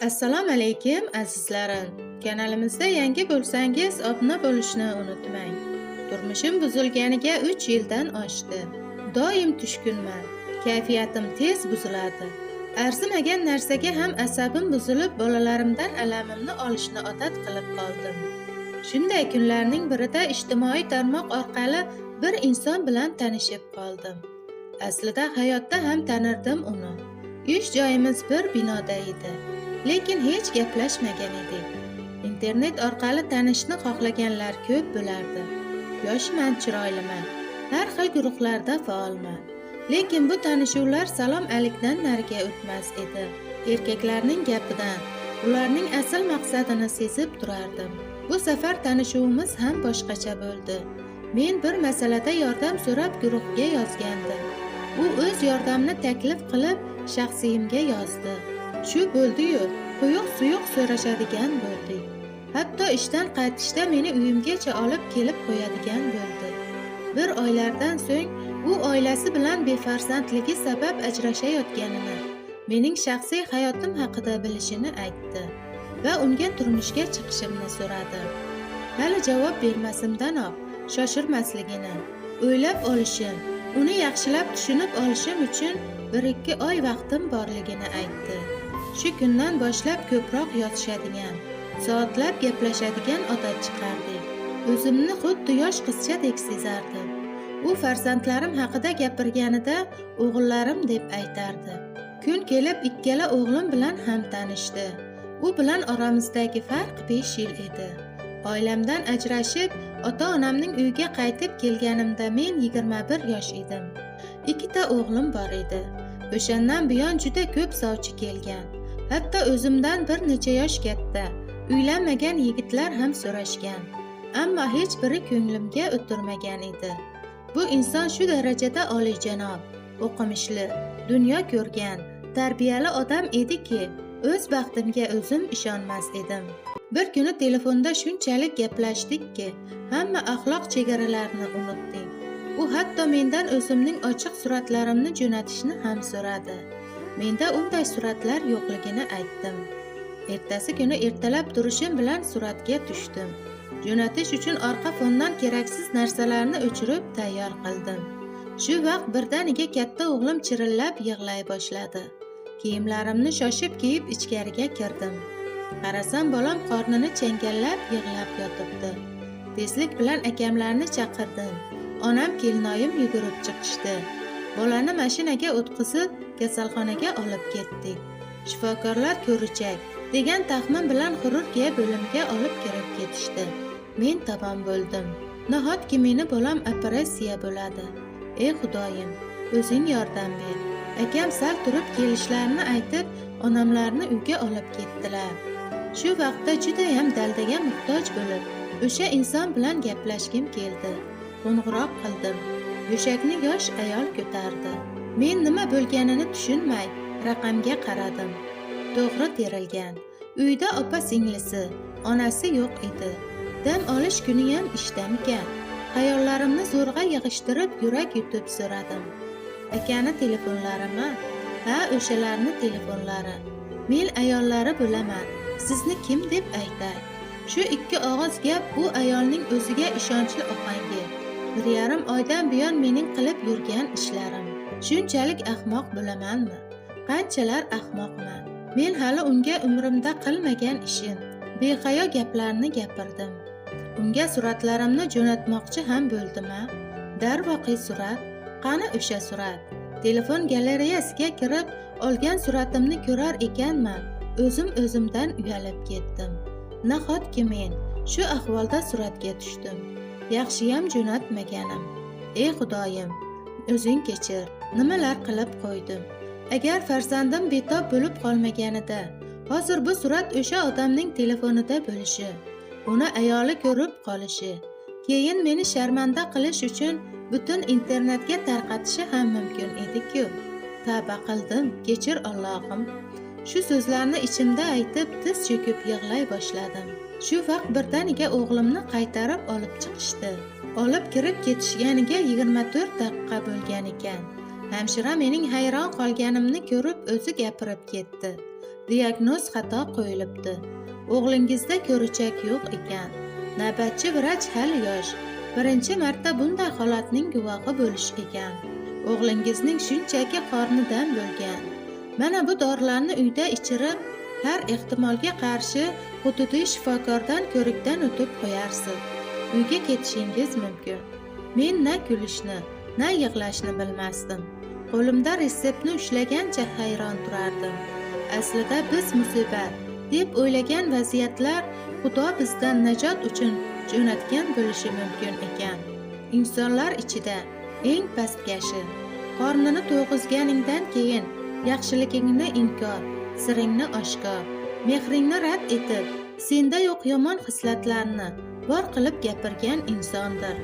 Assalomu alaykum azizlarim. Kanalimizda yangi bo'lsangiz, obuna bo'lishni unutmang. Turmushim buzilganiga 3 yildan oshdi. Doim tushkunman. Kayfiyatim tez buziladi. Arzimagan narsaga ham asabim buzilib, bolalarimdan alamimni olishni odat qilib qoldim. Shunday kunlarning birida ijtimoiy tarmoq orqali bir inson bilan tanishib qoldim. Aslida hayotda ham tanirdim uni. Ish joyimiz bir binoda edi. Lekin hech gaplashmagan edik. Internet orqali tanishni xohlaganlar ko'p bo'lardi. Yoshman, chiroyliman. Har xil guruhlarda faolman. Lekin bu tanishuvlar salom alikdan nariga o'tmas edi. Erkaklarning gapidan ularning asl maqsadini sezib turardim. Bu safar tanishuvimiz ham boshqacha bo'ldi. Men bir masalada yordam so'rab guruhga yozgandim. U o'z yordamini taklif qilib shaxsiyimga yozdi. Shu bo'ldi-yu, quyuq suyuq so'rashadigan bo'ldik. Hatto ishdan qaytishda meni uyimgacha olib kelib qo'yadigan bo'ldi. Bir oylardan so'ng u oilasi bilan befarzandligi sabab ajrashayotganini, mening shaxsiy hayotim haqida bilishini aytdi va unga turmushga chiqishimni so'radi. Hali javob bermasimdanoq shoshirmasligini, o'ylab olishim, uni yaxshilab tushunib olishim uchun 1-2 oy vaqtim borligini aytdi. Shu kundan boshlab ko'proq yozishadigan, soatlab gaplashadigan odat chiqardik. O'zimni xuddi yosh qizchadek sezardim. U farzandlarim haqida gapirganida o'g'illarim deb aytardi. Kun kelib ikkala o'g'lim bilan ham tanishdi. U bilan oramizdagi farq 5 yil edi. Oilamdan ajrashib, ota-onamning uyiga qaytib kelganimda men 21 yosh edim. Ikkita o'g'lim bor edi. O'shandan buyon juda ko'p sovchi kelgan. Hatto o'zimdan bir necha yosh katta, uylanmagan yigitlar ham so'rashgan. Ammo hech biri ko'nglimga o'tirmagan edi. Bu inson shu darajada oliyjanob, o'qimishli, dunyo ko'rgan, tarbiyali odam ediki, o'z baxtimga o'zim ishonmas edim. Bir kuni telefonda shunchalik gaplashdikki, hamma axloq chegaralarini unutdik. U hatto mendan o'zimning ochiq suratlarimni jo'natishni ham so'radi. Menda unday suratlar yo'qligini aytdim. Ertasi kuni ertalab turishim bilan suratga tushdim. Jo'natish uchun orqa fondan keraksiz narsalarni o'chirib tayyor qildim. Shu vaqt birdaniga katta o'g'lim chirillab yig'lay boshladi. Kiyimlarimni shoshib kiyib ichkariga kirdim. Qarasam bolam qornini changallab yig'lab yotibdi. Tezlik bilan akamlarni chaqirdim. Onam kelinoyim yugurib chiqishdi. Bolani mashinaga o'tqizib kasalxonaga olib ketdik. Shifokorlar ko'richak degan taxmin bilan xirurgiya bo'limiga olib kirib ketishdi. Men tamom bo'ldim. Nahotki meni bolam operatsiya bo'ladi? Ey Xudoyim, o'zing yordam ber. Akam sal turib kelishlarini aytib, onamlarni uyga olib ketdilar. Shu vaqtda judayam daldaga muhtoj bo'lib, o'sha inson bilan gaplashgim keldi. Qo'ng'iroq qildim. Go'shakni yosh ayol ko'tardi. Men nima bo'lganini tushunmay raqamga qaradim. To'g'ri terilgan. Uyda opa singlisi, onasi yo'q edi. Dam olish kuniyam ishdamikan? Xayollarimni zo'rg'a yig'ishtirib, yurak yutib so'radim. Akani telefonlarimi? Ha, o'shalarni telefonlari. Men ayollari bo'laman. Sizni kim deb aytay? Shu ikki og'iz gap bu ayolning o'ziga ishonchli ohangi. 1,5 oydan buyon mening qilib yurgan ishlarim. Shunchalik ahmoq bo'lamanmi? Qanchalar ahmoqman. Men hali unga umrimda qilmagan ishim, behayo gaplarni gapirdim. Unga suratlarimni jo'natmoqchi ham bo'ldim-a? Darvoqe surat. Qani o'sha surat? Telefon galereyasiga kirib olgan suratimni ko'rar ekanman, o'zim o'zimdan uyalib ketdim. Nahotki men shu ahvolda suratga tushdim. Yaxshiyam jo'natmaganim. Ey Xudoyim, o'zing kechir. Nimalar qilib qo'ydim? Agar farzandim betob bo'lib qolmaganida, hozir bu surat o'sha odamning telefonida bo'lishi, uni ayoli ko'rib qolishi, keyin meni sharmanda qilish uchun butun internetga tarqatishi ham mumkin edi-ku. Tavba qildim, kechir Allohim. Shu so'zlarni ichimda aytib, tiz cho'kib yig'lay boshladim. Shu vaqt birdaniga o'g'limni qaytarib olib chiqishdi. Olib kirib ketishganiga 24 daqiqa bo'lgan ekan. Hamshira mening hayron qolganimni ko'rib o'zi gapirib ketdi. Diagnoz xato qo'yilibdi. O'g'lingizda ko'richak yo'q ekan. Navbatchi vrach hali yosh. Birinchi marta bunday holatning guvohi bo'lish ekan. O'g'lingizning shunchaki qornidan bo'lgan. Mana bu dorilarni uyda ichirib, har ehtimolga qarshi hududiy shifokordan ko'rikdan o'tib qo'yarsiz. Uyga ketishingiz mumkin. Men na kulishni, na yig'lashni bilmasdim. Qo'limda retseptni ushlagancha hayron turardim. Aslida biz musibat deb o'ylagan vaziyatlar Xudo bizdan najot uchun jo'natgan bo'lishi mumkin ekan. Insonlar ichida eng pastkashi qornini to'yg'izganingdan keyin yaxshiligingni inkor, siringni oshkor, mehringni rad etib, senda yo'q yomon xislatlarni bor qilib gapirgan insondir.